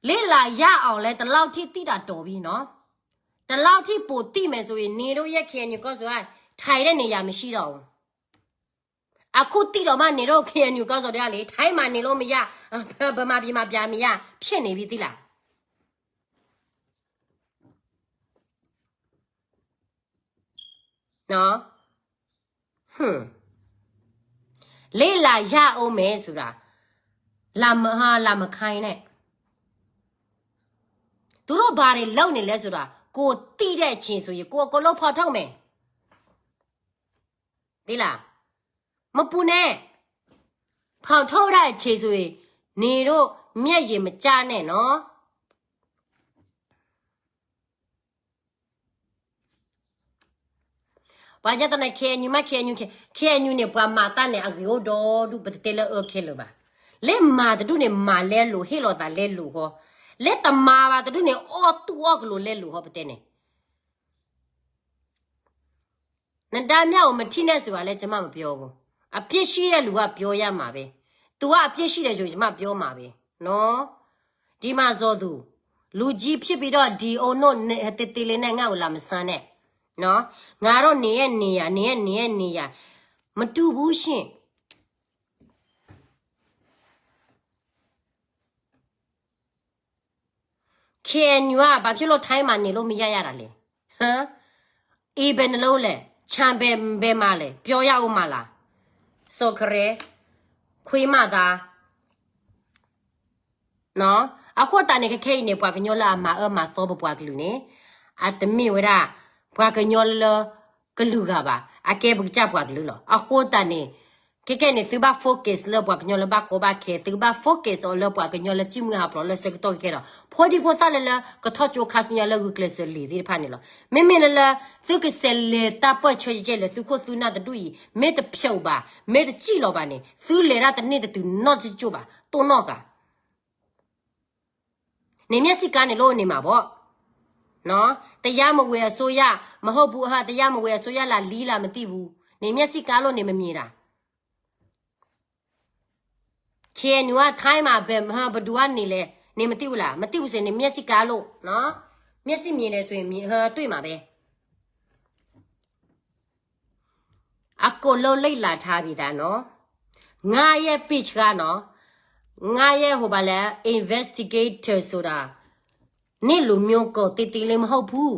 လေ့လာရအောင်လဲ, ဒီလောက်ထိသိတာတော်ပြီနော်. ဒီလောက်ထိပိုသိမယ်ဆိုရင် နေတို့ရဲ့ KNU ကီၢ်စဲၣ်က ထိုင်တဲ့နေရာမရှိတော့ဘူး. အခုသိတော့မှ နေတို့ KNU ကီၢ်စဲၣ်တွေကလေ, ထိုင်မှာနေလို့မရ, ဗမာပြည်မှာ ပြန်မရ ဖြစ်နေပြီ သိလား. နော်, လေ့လာရအောင်မယ်ဆိုတာ, လာမ, လာမခိုင်းနဲ့. သူတို့ဘာတွေလုပ်နေလဲဆိုတာ, ကိုယ်သိတဲ့အချိန်ဆိုရင် ကိုယ်အကုန်လုံးဖော်ထုတ်မယ်. သိလား. မပူနဲ့. ဖော်ထုတ်တဲ့အချိန်ဆိုရင် နေတို့မျက်ရည်မကျနဲ့နော်. ပှၤညါတနာ် KNU မ့ KNU, KNU န့ၣ် ပှၤမၤတၢ်န့ၣ် အဂ့ၤအိၣ်ဒီဒူၣ် ပတတဲလၢအၢခဲလၢာ်ဘၣ်. လၢမၤတဒူၣ်န့ၣ် မၤလဲလိာ် ဟ့ၣ်လီၤသးလဲလိာ်ဃီ, လၢတမၤဘၣ်တဒူၣ်န့ၣ် အီၣ်တူၢ်အီၣ်ကလိာ်လဲလိာ်ဃီ ပတဲန့ၣ်. နဒါမျှကို မထီနဲ့ဆိုတာလည်း ကျွန်မမပြောဘူး. အပြစ်ရှိတဲ့လူက ပြောရမှာပဲ. သူကအပြစ်ရှိတယ်ဆိုရင် ကျွန်မပြောမှာပဲ. နော်, ဒီမှာဇော်သူ, လူကြီးဖြစ်ပြီးတော့ ဒီအုံးနုတ် တသေးသေးလေးနဲ့ ငါ့ကိုလာမဆန်းနဲ့. နော်, ငါတို့နေရဲ့နေရာ, နေရဲ့နေရဲ့နေရာ, မတူဘူးရှင့်. KNU က ဘာဖြစ်လို့ထိုင်းမှာနေလို့မရရတာလဲ? ဟမ်, အီဘယ်နှလုံးလဲ, ချမ်းဘယ်, ဘယ်မှာလဲ, ပြောရဦးမှာလား. စော်ကရယ်, ခွေးမသား. နော်, အဃိသတးန့ၣ် ခဲခဲအံၤန့ၣ် ပှၤကညီလၢအမၤအၢမၤသီပပှၤကလုာ်န့ၣ်, အတမ့ၢ်ဝဲဒၣ် ပှၤကညီလၢကလုာ်ဂၤဘၣ်, အကဲပကစၢ်ပှၤကလုာ်လီၤ. အဃိသတးန့ၣ် ခဲကဲန့ၣ် သုဘၣ် focus လၢပှၤကညီလၢဘၣ်ကီဘၣ်ခဲ, သုကဘၣ် focus အီၤလၢပှၤကညီလၢစံၣ်မုၢ်ဟးဖျိးလၢဆၢကတီၢ်ခဲအံၤဒီး ဖိဒံဖိသၣ်လၢလၢကထီၣ်ကၠိခါဆူညါလၢ ဂုာ်ကျဲးစၢးလံာ်သ့ၣ်တဖၣ်န့ၣ်လီၤ. မ့မ့ၢ်လၢလၢ သုကဆဲးလဲၤတၢ်ပၢၢ်ဆၢယဲၢ်လဲၣ် သုခိၣ်သုနၢ်တဒူၣ်အံၤ မ့ၢ်တဖျိးဘၣ်, မ့ၢ်တစံၣ်လီၤဘၣ်န့ၣ် သုလဲၤတၢ်တန့ၢ်တတုၤနီတကၠိဘၣ်, တိၢ်နီၣ်ဃာ် နေမျက်စိကန်းနေလို့နေမှာပေါ့နော်. တရားမဝင်အစိုးရမဟုတ်ဘူးဟာ, တရားမဝင်အစိုးရလား လီလား မသိဘူး. နေမျက်စိကန်းလို့နေမမြင်တာ. KNU က ထိုင်းမှာ ဘယ်, ဘယ်သူကနေလဲ, နေမသိဘူးလား. မသိဘူးဆိုရင် နေမျက်စိကန်းလို့နော်. မျက်စိမြင်တယ်ဆိုရင် မြင်, ဟို, တွေ့မှာပဲ. အကုန်လုံးလေ့လာထားပြီသားနော်. ငါရဲ့ page ကနော်, ငါရဲ့ ဟို, ဘာလဲ, investigator ဆိုတာ နင့်လူမျိုးကို သေးသေးလေးမဟုတ်ဘူး.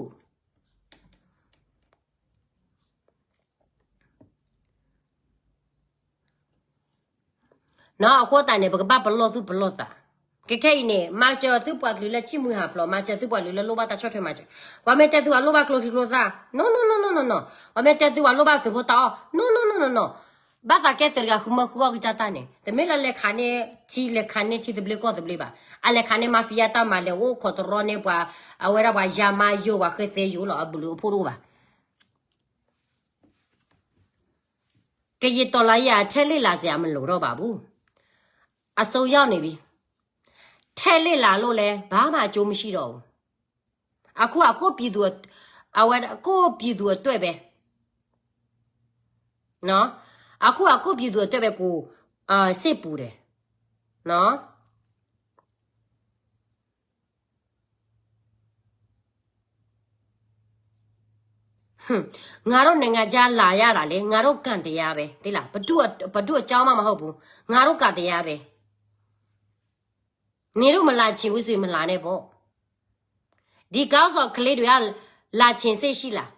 နော်, အဃိသတးန့ၣ် ပကဘၣ်ပလီၢ်သူၣ်ပလီၢ်သး. ခဲခဲအံၤန့ၣ် မၤစၢၤသုပှၤကလုာ်လၢစံၣ်မုၢ်ဟးဖျိး, မၤစၢၤသုပှၤကလုာ်လၢလိၣ်ဘၣ်တၢ်ဆီၣ်ထွဲမၤစၢၤ. ပှၤမ့ၢ်တဲသုပှၤလိၣ်ဘၣ်ကျိချံကျိသၣ်, no, no, no, no, no, no. ပှၤမ့ၢ်တဲသုပှၤလိၣ်ဘၣ်သုးဖိတၢ်အီၣ်, no, no, no, no, no, no. ဘၣ်သးကဲသုးတဂၤဃုမၢဃုအီၣ်ကစၢ်တၢ်န့ၣ်, တမ့ၢ်လၢလဲၤခးန့ၢ်ထံ လဲၤခးန့ၢ်ထံသဘျ့ကီၢ်သဘျ့ဘၣ်. အလဲၤခးန့ၢ် mafia တၢ်မၤလဲၤအိၣ်ခိးတရီန့ၢ်ပှၤ, အဝဲဒၣ်ပှၤယါမါယိၤ ပှၤဃဲသဲယိၤလီၤ, အဘျုးအဖှိၣ်တအိၣ်ဘၣ်. ကရင်တော်လှန်ရေး အထဲလေ့လာစရာမလိုတော့ပါဘူး. အဆုံးရောက်နေပြီ. ထဲလေ့လာလို့လဲ ဘာမှအကျိုးမရှိတော့ဘူး. အခုက ကိုယ့်ပြည်သူအ, အဝဲ, ကိုယ့်ပြည်သူအတွက်ပဲနော်. အခုက ကိုယ့်ပြည်သူအတွက်ပဲ ကိုယ်, အာ, စိတ်ပူတယ်နော်. ဟွမ်, ငါတို့နိုင်ငံခြားလာရတာလေ, ငါတို့ကံတရားပဲ, သိလား, ဘယ်သူ့အ, ဘယ်သူ့အကြောင်းမှမဟုတ်ဘူး, ငါတို့ကံတရားပဲ. နေတို့မလာချင်ဘူးဆိုရင်မလာနဲ့ပေါ့. ဒီခေါင်းဆောင်ကလေးတွေက လာချင်စိတ်ရှိလား?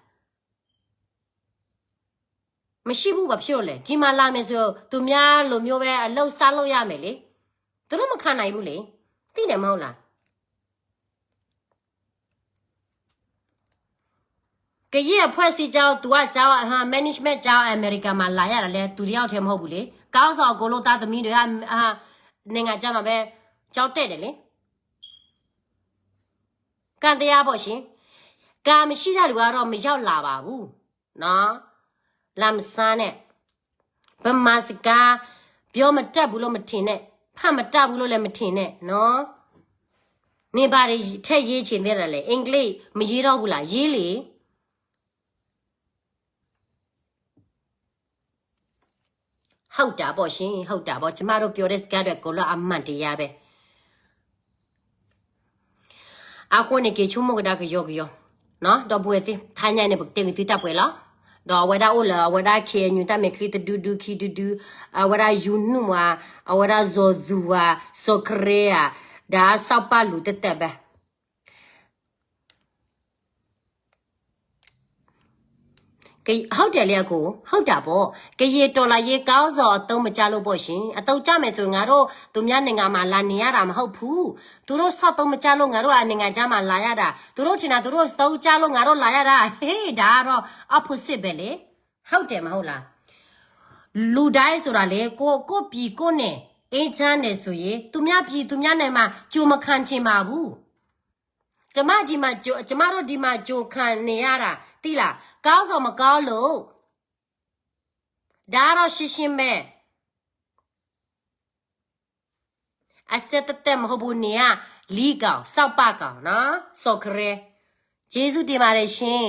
မရှိဘူး, ဘာဖြစ်လို့လဲ? ဒီမှာလာမယ်ဆို သူများလိုမျိုးပဲ အလုပ်စလုပ်ရမယ်လေ. သူတို့မခံနိုင်ဘူးလေ. သိတယ်မဟုတ်လား? ကရင်အဖွဲ့အစည်းကြောင်း သူကကြောင်း, ဟာ, management ကြောင်း အမေရိကန်မှာလာရတာလဲ သူတယောက်တည်းမဟုတ်ဘူးလေ. ခေါင်းဆောင်အကုန်လုံးသားသမီးတွေက ဟာ, နိုင်ငံခြားမှာပဲ ကျောင်းတက်တယ်လေ. ကံတရားပေါ့ရှင်. การไม่ใช่ได้หรือว่าเราไม่ยอมลาบาบูเนาะ ลำซ้าเนี่ย ဗမာစကား ပြောမတတ်ဘူးလို့မထင်နဲ့ ဖတ်မတတ်ဘူးလို့လည်းမထင်နဲ့နော် နင်ဘာတွေထည့်ရေးချင်သေးတာလဲ အင်္ဂလိပ်မရေးတော့ဘူးလား ရေးလေ ဟုတ်တာပေါ့ရှင် ဟုတ်တာပေါ့ ကျမတို့ပြောတဲ့စကားတွေအကုန်လုံးအမှန်တရားပဲ အဃိန့ၣ် က့ၤဆိကမိၣ်ကဒါကယီကယီ ဒီပုၢ်ဝဲၢ်သ့ၣ် ခါညါန့ၣ် ပကတဲဂ့ၤသုတၢ်ပှဲၤလီၤ ဒီးအဝဲဒၣ်အိၣ်လၢအဝဲဒၣ် ခ့ၣ်အဲၣ်ယူၣ် တၢ်မဲာ်ချံတဒုဒုခံဒုဒု အဝဲဒၣ်ယူနုၢ်ဝါ အဝဲဒၣ်စီၤသူဝါ စီၤခရ့ဧါ ဒီးစီၤပၤလူၤတတဲာ်ဘၣ် ဟုတ်တယ်လေ အကို ဟုတ်တာပေါ့ ကရင်တော်လှန်ရေးခေါင်းဆောင် အသုံးမကျလို့ပေါ့ရှင် အသုံးကျမယ်ဆိုရင် ငါတို့ သူများနိုင်ငံမှာ လာနေရတာ မဟုတ်ဘူး သူတို့ စက်သုံးမကျလို့ ငါတို့ အ နိုင်ငံခြားမှာ လာရတာ သူတို့ ထင်တာ သူတို့ သုံးကျလို့ ငါတို့ လာရတာ ဟေး ဒါကတော့ opposite ပဲလေ ဟုတ်တယ်မဟုတ်လား လူတိုင်းဆိုတာလေ ကိုယ့် ကိုယ့်ပြည်ကိုယ့်နယ် အေးချမ်းတယ်ဆိုရင် သူများပြည်သူများနယ်မှာ ကြုံမခံချင်ပါဘူး ကျမဒီမှာကြုံ ကျမတို့ဒီမှာကြုံခံနေရတာ သိလား ကောင်းစော်မကောင်းလို့ ဒါကတော့ရှင်းရှင်းပဲ အဆက်သက်သက်မဟုတ်ဘူး နေက လီးကောင် စောက်ပားကောင်နော် စော်ကရဲ ကျေးဇူးတင်ပါတယ်ရှင်